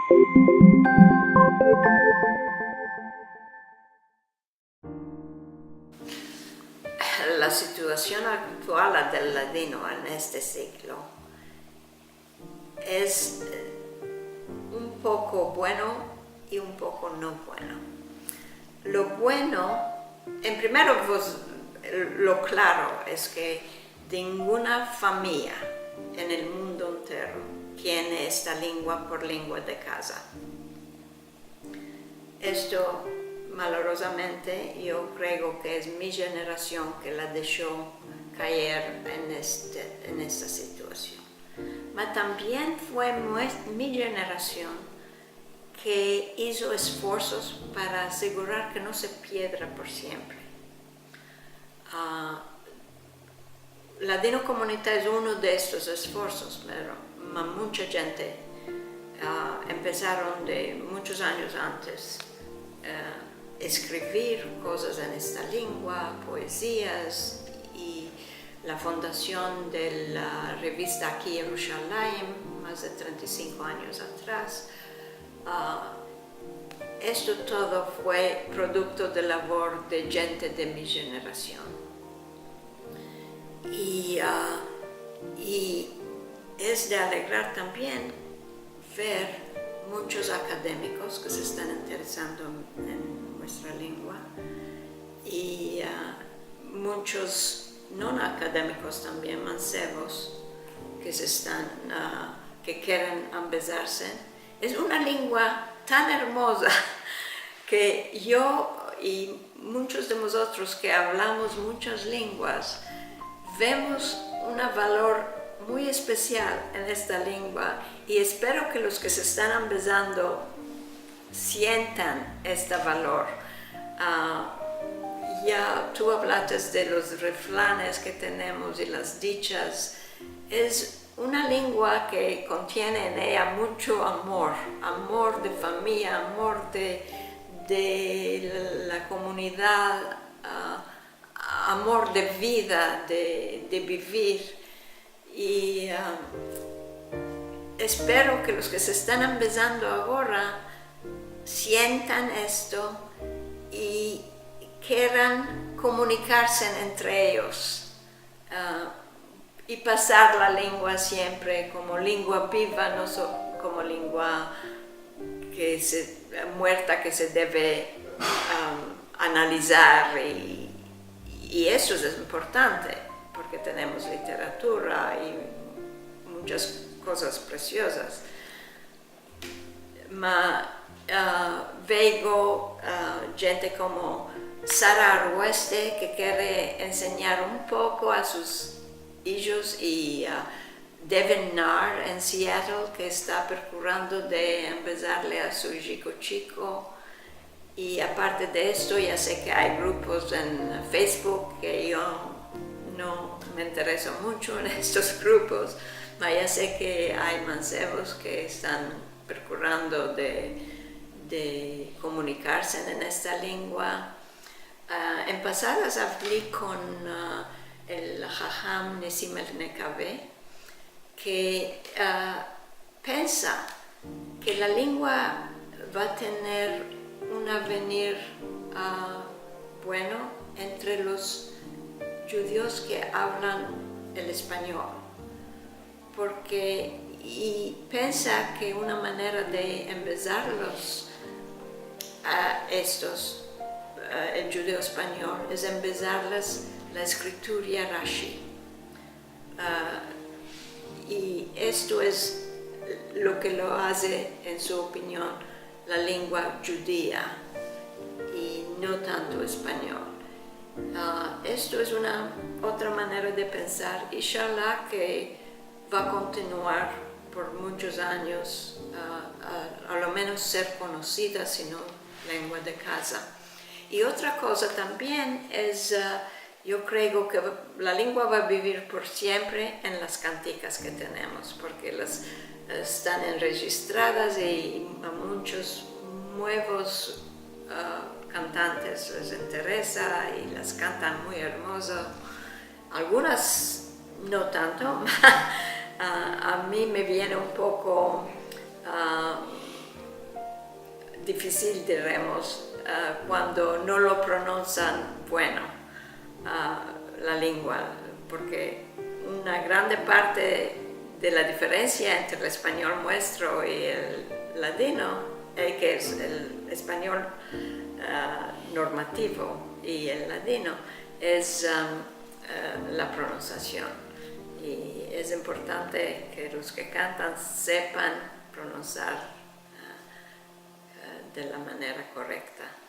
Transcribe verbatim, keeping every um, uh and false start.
La situasion aktuala del ladino en este siglo es, eh, un poko bueno i un poko no bueno. Lo bueno, en primero, pues, lo klaro es ke ninguna famiya en el mundo entero tiene esta lengua por lengua de kaza. Esto, malorozamente, yo kreo ke es mi jenerasion ke la desho kaer en este, en esta situasion. Ma tambien fue mues-, mi jenerasion ke izo esforsos para asegurar ke no se pierda por siempre. Ah, Ladinokomunita es uno de estos esforsos, pero ma-, mucha djente, ah, empesaron de muchos anyos antes, eh, eskrivir kozas en esta lengua, poezias, i la fundasion de la revista Aki Yerushalayim, mas de trenta i sinko anyos atras, ah, esto todo fue produkto del lavor de djente de mi jenerasion. I, ah, i es de alegrar tambien ver muchos akademikos ke se estan interesando en muestra lengua i, ah, muchos no akademikos tambien, mansevos, ke se estan, ah, ke keren ambezarse. Es una lengua tan ermoza ke yo i muchos de mozotros ke avlamos muchas lenguas, vemos una valor muy espesial en esta lengua, i espero ke los ke se estan ambezando sientan esta valor. Ah, ya tu avlates de los refranes ke tenemos i las dichas. Es una lengua ke kontiene en eya mucho amor, amor de famiya, amor de, de la komunidad, ah, amor de vida, de, de bivir. I, ah, espero ke los ke se estan ambezando agora sientan esto i keran komunikarse entre eyos, ah, i pasar la lengua siempre komo lengua biva, no so-, komo lengua ke se, muerta, ke se deve, am, analizar, i, i esto es importante, porke tenemos literatura i muchas kozas presiozas. Ma, ah, veo, ah, djente komo Sara Arweste, ke kere ensenyar un poko a sus ijos, i, ah, Devin Naar en Seattle, ke esta prokurando de ambezarle a su ijiko chiko. I aparte de esto, ya se ke ay grupos en Facebook, ke yo no me intereso mucho en estos grupos, ma ya se ke ay mansevos ke estan prokurando de, de komunikarse en esta lengua. Ah, en pasadas avli kon, ah, el haham Nissim el Nekave, ke, ah, pensa ke la lengua va tener un avenir, ah, bueno entre los djudios ke avlan el espanyol, porke, i pensa ke una manera de ambezarlos a estos, ah, el djudeo-espanyol, es ambezarles la eskritura Rashi. Ah, i esto es lo ke lo aze, en su opinion, la lengua djudia i no tanto espanyol. Ah, esto es una otra manera de pensar. Inshallah ke va a kontinuar por muchos anyos, ah, a, a lo menos ser konosida, si no lengua de kaza. I otra koza tambien es, ah, yo kreo ke va, la lengua va a bivir por siempre en las kantikas ke tenemos, porke las, eh, estan enrejistradas i a muchos muevos, ah, kantantes les interesa i las kantan muy ermozo. Algunas no tanto. A, a mi me viene un poko, ah, difisil, diremos, ah, kuando no lo pronunsian bueno, ah, la lengua, porke una grande parte de la diferensia entre el espanyol muestro i el ladino, el ke es el espanyol, ah, normativo i el ladino, es, am, eh, la pronunsiasion. I es importante ke los ke kantan sepan pronunsiar, ah, eh, de la manera korekta.